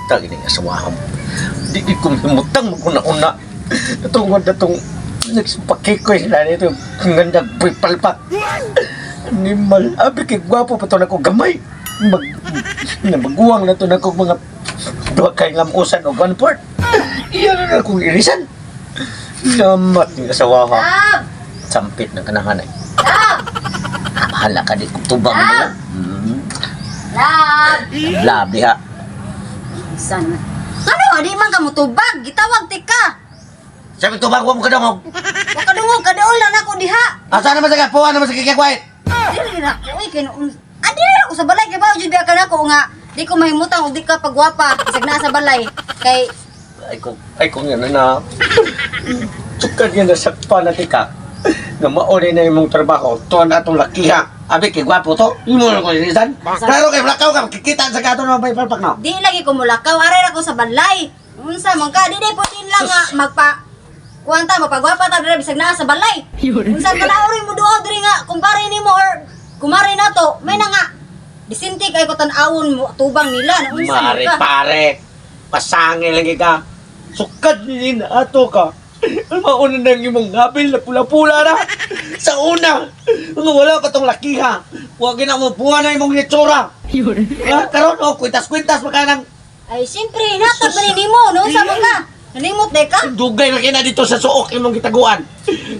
Tagi ning asawa. Di di ko himutang maguna-una. Tungod na tong nagpakikoy sila nito. Ang ganda palpak. Animal. Abi kay gwapo pa to na ko gamay. Mag maguwang na to na ko mga duha kay lamusan og one port. Iya na akong irisan. Namat ni asawa ha. Love! Sampit ng kanahanay. Love! Bahala ka di kong tubang mo na. Love! Labi ha. Sana. Ano, di man ka mutubag. Gitawag ti ka. Sabi tubang mo ka dungog. Wa ka dungog, kadaol lang ako diha. Asa naman sa kapuan naman sa kikakwait? Dili ra ko oy kay noon. Ah, dili ra ko sa balay kay bawo jud biya ka nako nga di ko mahimutang og di ka pagwapa bisag naa sa balay kay Ay kung yan na. Sukad yan na sakpa na tika. Nga mauli na imong trabaho, tuwan atong lakiha. Abi, kay gwapo to. Imo na ko irisan. Klaro kay blakaw ka, makikita sa kato na may palpak na. di lagi ko mulakaw are ra ko sa balay. Unsa man ka di di putin lang nga magpa kuanta mapagwapa ta diri bisag naa sa balay. Unsa ka na ori mo duha diri nga kumpare nimo or kumare nato may na nga disinti kay ko tan-awon mo tubang nila na unsa man Mare ka. pare, pasangil lagi ka. Sukad ni na ato ka. Ang mauna nang imong ngabil na pula-pula na. Sa una, nga wala ka tong lakiha. Huwag na mo buwan na imong litsura. Ha? Karon oh, kwintas-kwintas makanang Ay siyempre natag man nimo no unsa man ka. Nalimot day ka. dugay na kina dito sa suok imong gitaguan.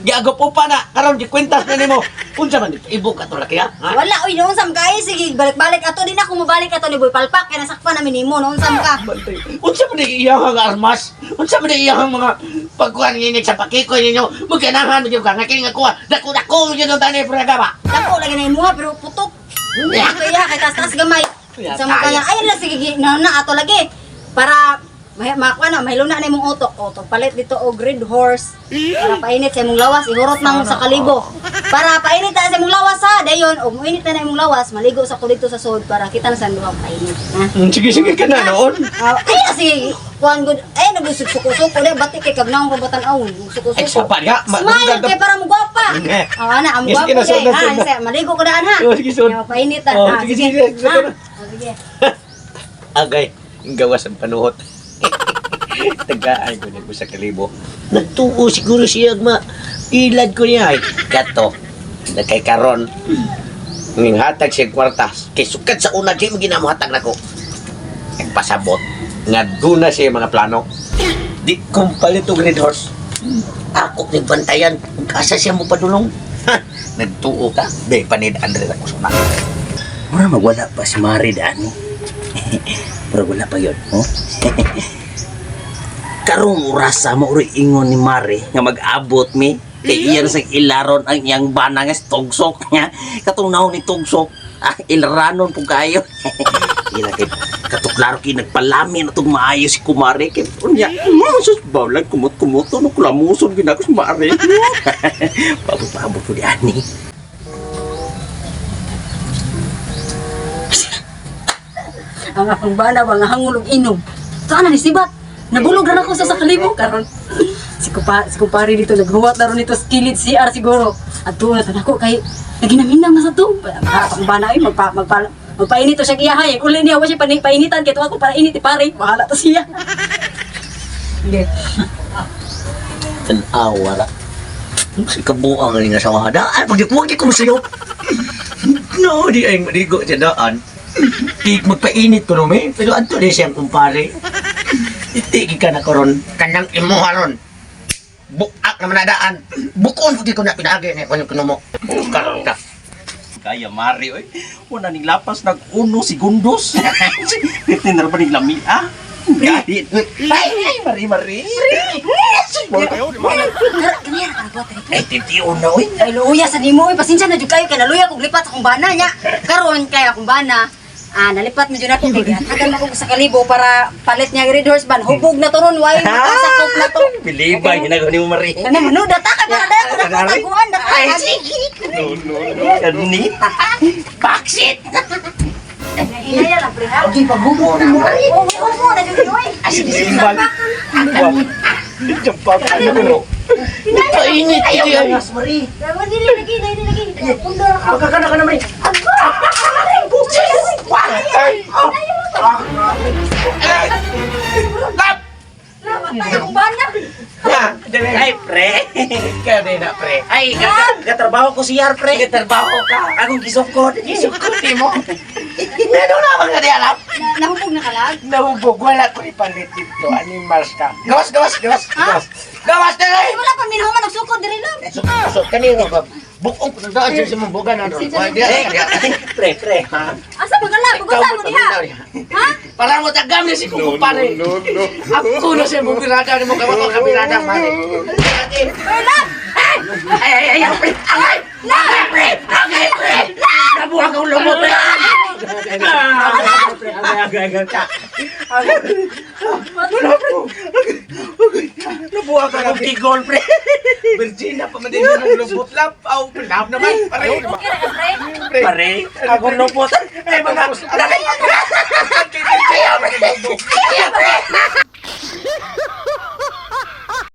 Giagop pa na karon gikwintas na nimo. Unsa man dito ibog ka tong lakiha? Ha? Wala oy no unsa man ka ay sige balik-balik ato di na ako mobalik ato ni Boy Palpak kay nasakpan namin nimo no unsa man ka. Bantay. Unsa man di iyang armas? Unsa man di iyang mga pagkuhan nginig sa pakikoy ninyo? Magkanahan gyud ka nga kini nga kuha. Dako-dako gyud ang tani pre ka ba? Dako lagi na imuha pero putok. Kaya kay taas-taas gamay. Sa mga kaya ayun lang sige na na ato lagi para makuha na mahiluna na imong utok. O to palit dito og red horse para painit sa imong lawas ihurot man sa kalibo. Para painit na sa imong lawas ha dayon og moinit na na imong lawas maligo sa ko dito sa sod para kita na sa duha painit. Ha? Sige sige ka na noon. Ah, ay sige kuan good ay nagsusuko-suko dai batik kay kagnaong pabatan awon suko-suko. Ay, sapa diha. Smile kay para mo gwapa. Eh. Oh, ana ang Sige, gwapa na, sud kay. na, Ha, sud na. sige, maligo ka daan ha. Oh, sige, sud. Kaya Painit ha. Oh, Ha, sige, sige, sige, Ha? sud na. Oh, sige. Agay, ang gawas ang panuhot. Tagaan ko niya sa kalibo. Nagtuo siguro siya ma ilad ko niya ay kato. Nakay karon. Nging hatag siya kwartas. Kay sukad sa una di mo ginamuhatag nako. Nagpasabot nga duna siya mga plano. Di kong palit og red horse. Ako ni bantayan. Kung asa siya mo padulong. Ha, nagtuo ka. Be, panid andre ako sa una. Mura magwala pa si Mari dani. Pero wala pa yun, oh. Karong orasa mo uri ingon ni Mari nga mag-abot mi kay iyan sa ilaron ang iyang bana nga si Tugsok nga katong naon ni Tugsok ah ilaranon pug kayo. Ila kay katuklaro kay nagpalami na tong maayo si Kumari kay unya sus bawlan kumot-kumot no kulamuson ginako si Mari. Paabot-paabot ko di ani. Ang akong bana ba nga hangulog inom. Saan na ni Sibat? Nabulog ra ako sa sakalibo karon. Si kumpare dito naghuwat na ron nito sa kilid CR siguro. At tuon na ako kay naginaminang na sa to. Akong bana ay magpainit to siya giyahay. Uli niya wa siya painitan kay tuwa ko para init pare. Bahala to siya. Sige. Tanawa ra. Si kabuang nga sa daan. Pag di ko sa'yo. No, di ay maligo sa daan. Di magpainit ko no, me. Pero anto di siyang kumpare. Iti ka na karon. Kanang imuha ron. Buak naman na daan. Bukon pag di ko na pinaagi ni kuno kuno mo. Karon ka. Kaya mari oy. Wala ning lapas nag uno segundos. 15 na ba ning lami ah? Gahit. Ay, ay, mari mari. Kara, kaniya na karang Ay, titi uno oy. Ay, luya sa nimo, oy, pasensya na jud kayo kay naluya kog lipat sa akong bana nya. Karon kay akong bana, ah, nalipat medyo na ko kay gihathagan ako sa kalibo para palit niya red horse ban. Hubog na to ron, way makasakop na to. Bilibay ginagawa ni mo mari. Kana manuda ta ka para dako na taguan na. Ay, sige. No, no, no. Kani. Baksit. Hinaya lang pre ha. Okay, paghubo na mo mari. Oh, hubo na jud oy. Ay, sige, sige. Simbal. Diyan pa ka na kuno. Painit Ayaw di ka ay. ngas mari. Dili dili lagi, dili lagi. Pundar ako. Ka na ka na mari. Ay! Kaya na, pre. Ay, gatrabaho ko si Yar, pre. Katrabaho ka. Akong gisukod. Gisukod mo. Meron na mga di alam. Nahubog na kalag? Nahubog, wala ko ipalit dito. Animals ka. Gawas, gawas, gawas. Gawas. Gawas na Ay, wala pa minahuman nagsukod diri lang. So, kanino ba? Bukong daan siya sa mong buga na doon. Pre, pre. Ha? Asa ba kalag? Bugutan mo diha. Ha? Para mo tagam niya si kumpare. No, no, no. Ako na siya mong birada ni mo kamo ka birada pare. Uy, love! Ay, ay, ay, pre. Angay! Angay, pre! Angay, pre! Nabuhag ang lumot, pre! Nabuhag akong tigol, pre. Virginia pa man din yung lubot lap. Aw, pinap naman. Pare. Okay ra ka, pre. Pare, akong lumot. Ay, mga... Ay, Ay, pre!